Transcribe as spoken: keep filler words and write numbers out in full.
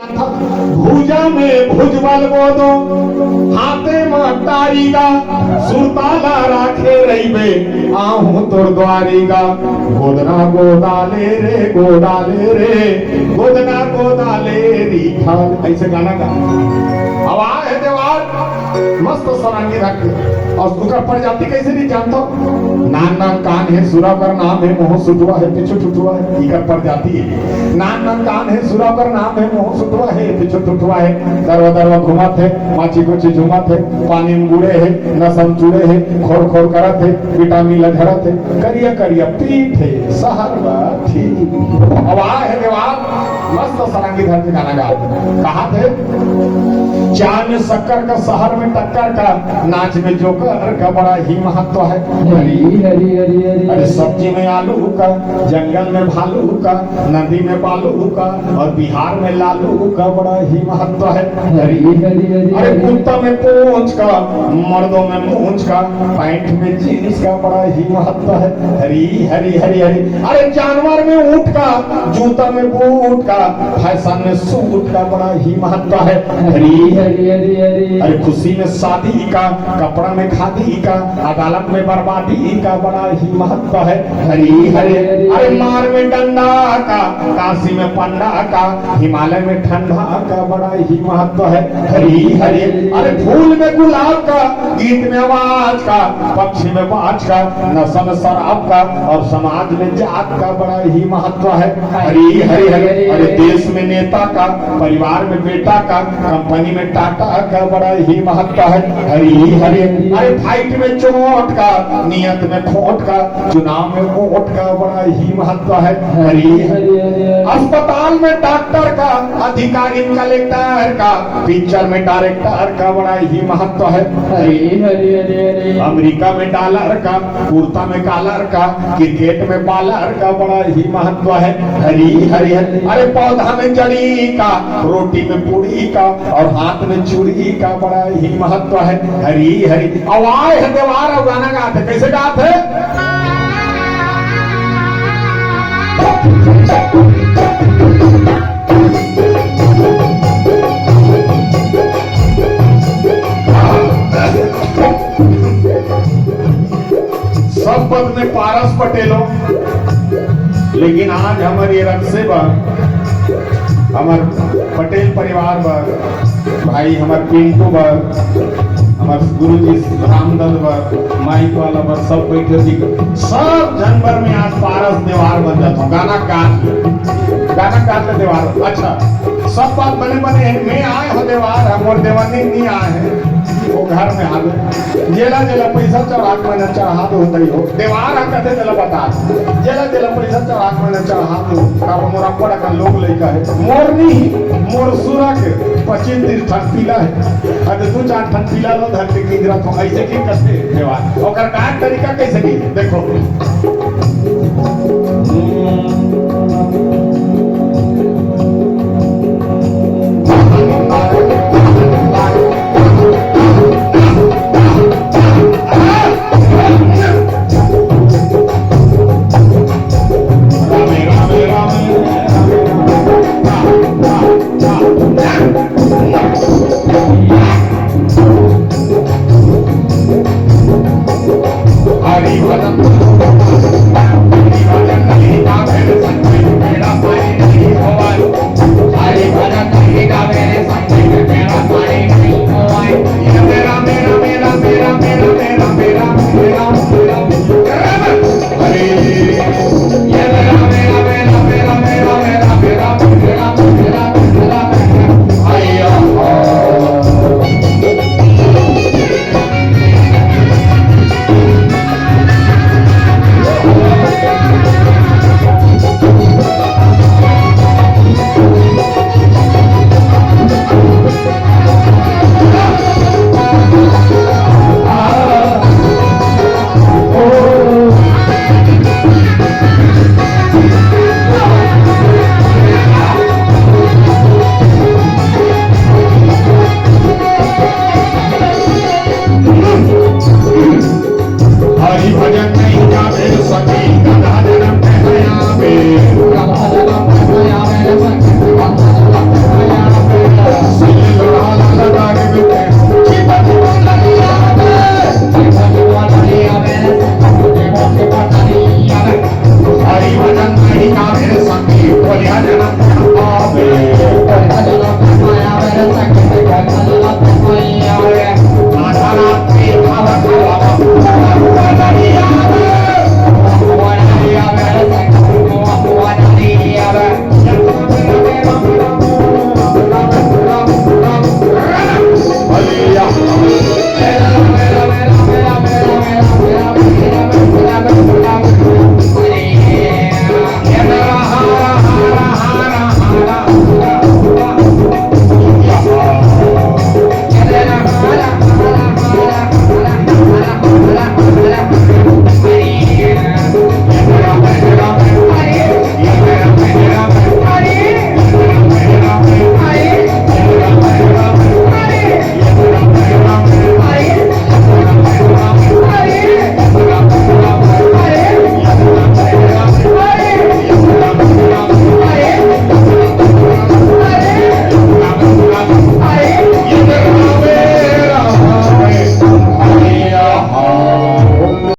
भुजा में भुजबल गोदो, हाथे म टारी गा, सुरता ला राखे रहिबे, आहूं तोर दुवारी गा। गोदना गोदा ले रे, गोदा ले रे, गोदना गोदा ले री खाल। अइसे गाना गा। अब आय हे देवार, मस्त सरांगी रख। अउ ओकर प्रजाति कइसे नहीं जानथो? नान नान कान हे, सुरा कर नाम हे, मुंह सुटवा हे, पीछू ठुठुआ हे, इकर प्रजाति हे। नान नान कान हे, सुरा कर नाम हे, मुंह सुटवा हे, पीछू ठुठुआ हे, दरवा दरवा घूमत हे, माची कोची झूमत हे, पानी में बूड़े हे, नसम चूड़े हे, खोर खोर करत हे, विटामिन ल झरत हे, करिया करिया पीठ हे, सहर बा ठीक। अब आय हे देवार, मस्त सरांगी धर के गाना गात हे। कहाथे, चाय में शक्कर का, शहर में टक्कर का, नाच में जोकर का बड़ा ही महत्व है। हरी, हरी, हरी, हरी, अरे हरी। सब्जी में आलू का, जंगल में भालू का, नदी में बालू का और बिहार में लालू का बड़ा ही महत्व है। हरी, हरी, हरी, अरे हरी। कुर्ता में पोंछ का, मर्दों में मूंछ का, पैंट में जींस का बड़ा ही महत्व है। हरी, हरी, हरी, हरी। अरे जानवर में ऊंट का, जूता में बूट का, फैशन में सूट का बड़ा ही महत्व है। हरी, हरी, हरी, हरी। अरे खुशी में शादी का, कपड़ा में खादी का, अदालत में बर्बादी का बड़ा ही महत्व है। हरी, हरी। अरे मार में डंडा का, काशी में पंडा का, हिमालय में ठंडा का बड़ा ही महत्व है। हरी, हरी। अरे फूल में गुलाब का, गीत में आवाज का, पक्षी में बाज का, नशा में शराब का और समाज में जात का बड़ा ही महत्व है। हरी, हरी, हरी। अरे देश में नेता का, परिवार में बेटा का, कंपनी में टाटा का बड़ा ही महत्व है। हरी, हरी। अरे फाइट में चोट का, नियत में खोट का, चुनाव में वोट का बड़ा ही महत्व है। हरी, हरी। अस्पताल में डॉक्टर का, अधिकारी कलेक्टर का, पिक्चर में डायरेक्टर का बड़ा ही महत्व है। हरी, हरी, हरी, हरी। अमेरिका में डॉलर का, कुर्ता में कॉलर का, क्रिकेट में बॉलर का बड़ा ही महत्व है। हरी, हरी, हरी। अरे पौधा में जड़ी का, रोटी में पूड़ी का और हाथ में चूड़ी का बड़ा ही महत्व है। हरी, हरी। अब आय हे देवार अउ गाना गात हे। कइसे गात हे? सब पद में पारस पटेल हो, लेकिन आज हमर ये रक्से बर, हमर पटेल परिवार बर, भाई हमर पिंटू बर, हमर गुरुजी रामदत्त बर, माइक वाला बर, सब बैठे थी, सब झन बर में आज पारस देवार बन जात हो। गाना गा, गाना गा के देवार। अच्छा, सब बात बने बने हे, में आय हो देवार, मोर देवानी नहीं आय हे, वो घर में आवे। जेला जेला पैसा चढ़ा के मैंने चढ़ा दो होता ही हो। देवार ह कथे तेला बता। जेला जेला पैसा चढ़ा के मैंने चढ़ा दो। का मोर अब्बड़ अकन लोग लइका हे। मोर नहीं, मोर सुरा के पच्चीस तीस ठन पीला हे। अरे दू चार ठन पीला लो धर के किंजरत हो। अइसे की कथे देवार। ओकर का तरीका कइसे की? देखो।